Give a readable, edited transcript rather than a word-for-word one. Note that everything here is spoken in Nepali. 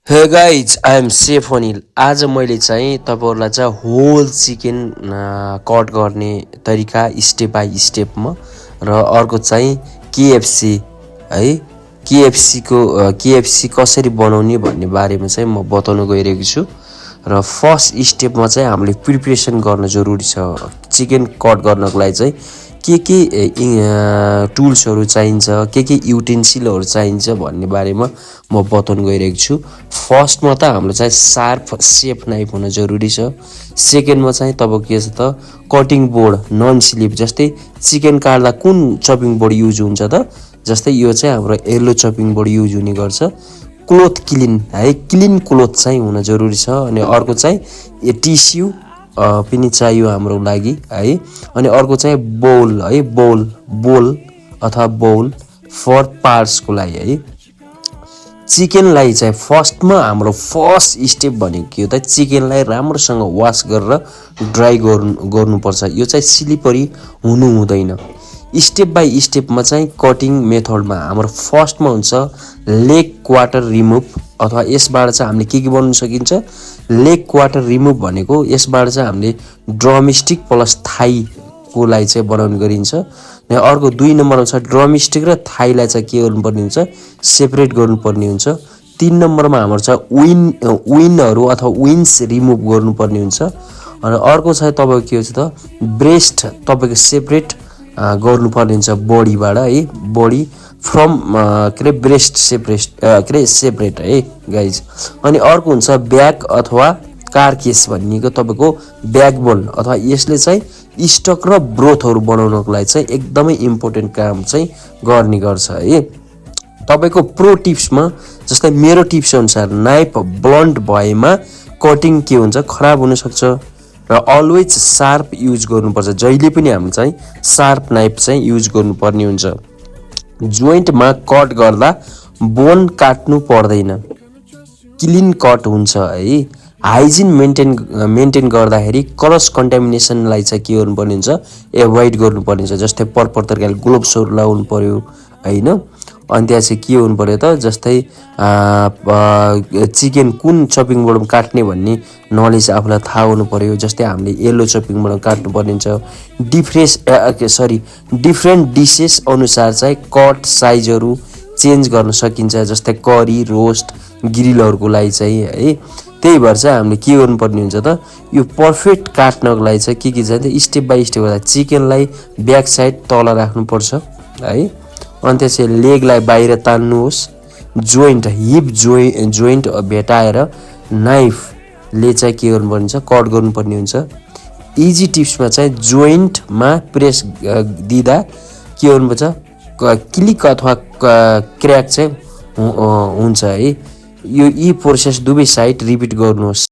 हे guys I am chef Anil. आज मैले चाहिँ तपाईँहरूलाई चाहिँ होल चिकन कट गर्ने तरिका स्टेप बाई स्टेपमा र अर्को चाहिँ केएफसी है केएफसी कसरी बनाउने भन्ने बारेमा चाहिँ म बताउन गइरहेको छु। र फर्स्ट स्टेपमा चाहिँ हामीले प्रिपरेसन गर्न जरुरी छ। चिकन कट गर्नको लागि चाहिँ के टुल्सहरू चाहिन्छ, के युटेन्सिलहरू चाहिन्छ भन्ने बारेमा म बताउन गइरहेको छु। फर्स्टमा त हाम्रो चाहिँ शार्प सेफ नाइफ हुन जरुरी छ। सेकेन्डमा चाहिँ तपाईँको के छ त कटिङ बोर्ड नन स्लिप, जस्तै चिकन काट्दा कुन चपिङ बोर्ड युज हुन्छ त, जस्तै यो चाहिँ हाम्रो येलो चपिङ बोर्ड युज हुने गर्छ। क्लोथ क्लिन है, क्लिन क्लोथ चाहिँ हुन जरुरी छ। अनि अर्को चाहिँ टिस्यु पनि चाहियो हाम्रो लागि है। अनि अर्को चाहिँ बोल है, बोल अथवा बोल फर पार्ट्सको लागि है। चिकनलाई चाहिँ फर्स्टमा हाम्रो फर्स्ट स्टेप भनेको के हो त, चिकनलाई राम्रोसँग वास गरेर ड्राई गर्नुपर्छ। यो चाहिँ स्लिपरी हुनु हुँदैन। स्टेप बाई स्टेपमा चाहिँ कटिङ मेथडमा हाम्रो फर्स्टमा हुन्छ लेग क्वार्टर रिमुभ, अथवा यसबाट चाहिँ हामीले के बनाउन सकिन्छ। लेग क्वार्टर रिमुभ भनेको यसबाट चाहिँ हामीले ड्रमस्टिक प्लस थाईको लागि चाहिँ बनाउने गरिन्छ। र अर्को 2 नम्बरमा छ ड्रमस्टिक र थाईलाई चाहिँ के गर्नुपर्ने हुन्छ, सेपरेट गर्नुपर्ने हुन्छ। 3 नम्बरमा हाम्रो छ विनहरू अथवा विन्स रिमुभ गर्नुपर्ने हुन्छ। अनि अर्को चाहिँ तपाईँको के हुन्छ त ब्रेस्ट तपाईँको सेपरेट गर्नुपर्ने हुन्छ बडीबाट है, बडी फ्रम ब्रेस्ट सेपरेट है गाइज। अनि अर्को हुन्छ ब्याक अथवा कारकेस भन्नेको तपाईँको ब्याकबोन, अथवा यसले चाहिँ स्टक र ब्रोथहरू बनाउनको लागि चाहिँ एकदमै इम्पोर्टेन्ट काम चाहिँ गर्ने गर्छ है। तपाईँको प्रो टिप्समा जस्तै मेरो टिप्स अनुसार नाइफ ब्लन्ट भएमा कटिङ के हुन्छ, खराब हुनसक्छ। र अलवेज शार्प युज गर्नुपर्छ। जहिले पनि हामी चाहिँ शार्प नाइफ चाहिँ युज गर्नुपर्ने हुन्छ। जोइन्टमा कट गर्दा बोन काट्नु पर्दैन, क्लिन कट हुन्छ है। हाइजिन मेन्टेन गर्दाखेरि क्रस कन्टामिनेसनलाई चाहिँ के गर्नुपर्ने हुन्छ, एभोइड गर्नुपर्ने हुन्छ। जस्तै पर्पर तरिकाले ग्लोभ्सहरू लगाउनु पर्यो होइन। अनि त्यहाँ चाहिँ के हुनु पर्यो त, जस्तै चिकन कुन चपिङ बोर्डमा काट्ने भन्ने नलेज आफूलाई थाहा हुनु पर्यो। जस्तै हामीले येलो चपिङ बोर्डमा काट्नुपर्ने हुन्छ। डिफ्रेन्ट डिसेस अनुसार चाहिँ कट साइजहरू चेन्ज गर्न सकिन्छ। जस्तै करी, रोस्ट, ग्रिलहरूको लागि चाहिँ है। त्यही भएर चाहिँ हामीले के गर्नुपर्ने हुन्छ त, यो पर्फेक्ट काट्नको लागि चाहिँ के चाहिन्छ, स्टेप बाई स्टेप गर्दा चिकनलाई ब्याक साइड तल राख्नुपर्छ है। अनि त्यसपछि लेगलाई बाहिर तान्नुहोस्। जोइन्ट हिप जोइन्ट भेटाएर नाइफले चाहिँ के गर्नुपर्ने हुन्छ, कट गर्नुपर्ने हुन्छ। इजी टिप्समा चाहिँ जोइन्टमा प्रेस दिँदा के गर्नुपर्छ, क्लिक अथवा क्र्याक चाहिँ हुन्छ है। यो प्रोसेस दुवै साइड रिपिट गर्नुहोस्।